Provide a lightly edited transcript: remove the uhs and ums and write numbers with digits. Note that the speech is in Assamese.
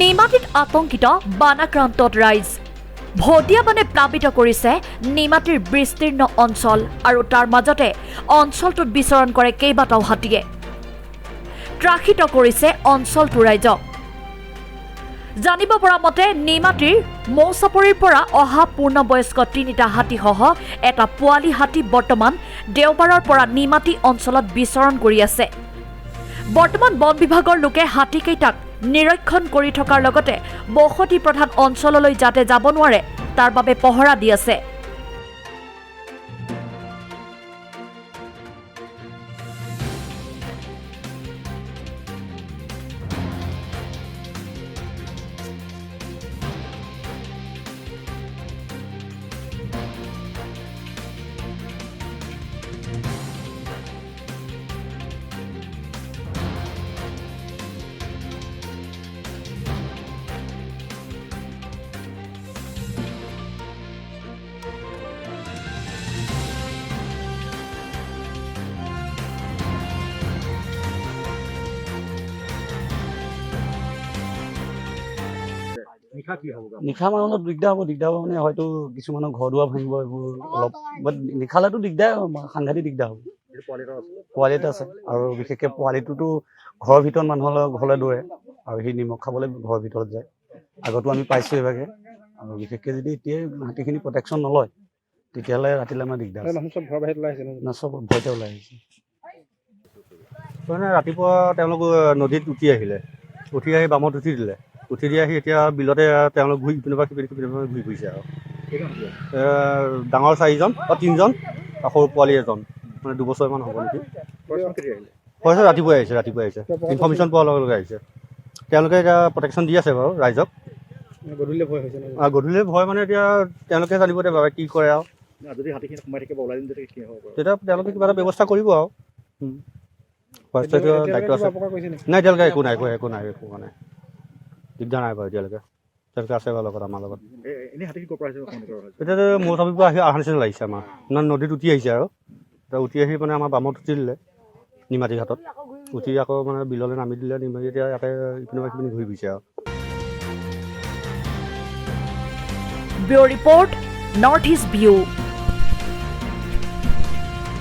নিমাতীত আতংকিত বানাক্ৰান্তত ৰাইজ। ভটিয়া বানে প্লাবিত কৰিছে নিমাতীৰ বিস্তীৰ্ণ অঞ্চল আৰু তাৰ মাজতে অঞ্চলটোত বিচৰণ কৰে কেইবাটাও হাতীয়ে। ত্ৰাসিত কৰিছে অঞ্চলটোৰ ৰাইজক। জানিব পৰা মতে নিমাতীৰ মৌচাপৰিৰ পৰা অহা পূৰ্ণবয়স্ক তিনিটা হাতীসহ এটা পোৱালী হাতী বৰ্তমান দেওবাৰৰ পৰা নিমাতী অঞ্চলত বিচৰণ কৰি আছে। বৰ্তমান বন বিভাগৰ লোকে হাতীকেইটাক নিৰীক্ষণ কৰি থকাৰ লগতে বসতি প্ৰধান অঞ্চললৈ যাতে যাব নোৱাৰে তাৰ বাবে পহৰা দি আছে। নিশা মানে অলপ দিগদাৰ হ'ব, দিগদাৰ হ'ব মানে হয়তো কিছুমানৰ ঘৰ দুৱাৰ ভাঙিব, এইবোৰ অলপ, বাট নিশালেতো দিগদাৰ, সাংঘাতিক দিগদাৰ হ'ব। পোৱালি এটা আছে আৰু বিশেষকৈ পোৱালিটোতো ঘৰৰ ভিতৰত মানুহৰ ঘৰলৈ দৌৰে আৰু সি নিমখ খাবলৈ ঘৰৰ ভিতৰত যায়। আগতো আমি পাইছোঁ এইভাগে। আৰু বিশেষকৈ যদি এতিয়াই হাতীখিনি প্ৰটেকশ্যন নলয় তেতিয়াহ'লে ৰাতিলৈ আমাৰ দিগদাৰ আছে। মানুহ চব ঘৰৰ বাহিৰত ওলাই আহিছে না, চব ভয়তে ওলাই আহিছে। মানে ৰাতিপুৱা তেওঁলোক নদীত উঠি আহিলে, উঠি আহি বামত উঠি দিলে, উঠি দি আহি এতিয়া বিলতে তেওঁলোক ঘূৰি ইপিনৰ পৰা সিপিনে সিপিনৰ পৰা ঘূৰি ফুৰিছে। আৰু ডাঙৰ চাৰিজন বা তিনিজন আৰু সৰু পোৱালি এজন, মানে 2 বছৰমান হ'ব নেকি। হৈছে ৰাতিপুৱাই আহিছে, ৰাতিপুৱাই আহিছে, ইনফৰ্মেশ্যন পোৱাৰ লগে লগে আহিছে। তেওঁলোকে এতিয়া প্ৰটেকশ্যন দি আছে বাৰু ৰাইজক। গধূলিলে ভয় হৈছে? গধূলিলে ভয় মানে এতিয়া তেওঁলোকে জানিব এতিয়া বাবা কি কৰে আৰু। যদি হাতীখিনি সোমাই থাকিব ওলাই দিম তেতিয়া কি হ'ব? তেতিয়া তেওঁলোকে কিবা এটা ব্যৱস্থা কৰিব আৰু দায়িত্ব আছে। নাই এতিয়ালৈকে একো নাই, একো নাই, একো নাই, দিগদাৰ নাই বাৰু এতিয়ালৈকে। তেওঁলোকে আছে বাৰু লগত, আমাৰ লগত। এতিয়া মৌ চাপিৰ পৰা আহি অহা নিচিনা লাগিছে আমাৰ, ইমান নদীত উটি আহিছে আৰু এতিয়া উটি আহি মানে আমাৰ বামত উঠি দিলে নিমাতী ঘাটত, উঠি আকৌ মানে বিললৈ নামি দিলে। নিমাতী এতিয়া ইয়াতে ইপিনে পৰা সিপিনে ঘূৰি ফুৰিছে আৰু। Bureau report, north east view.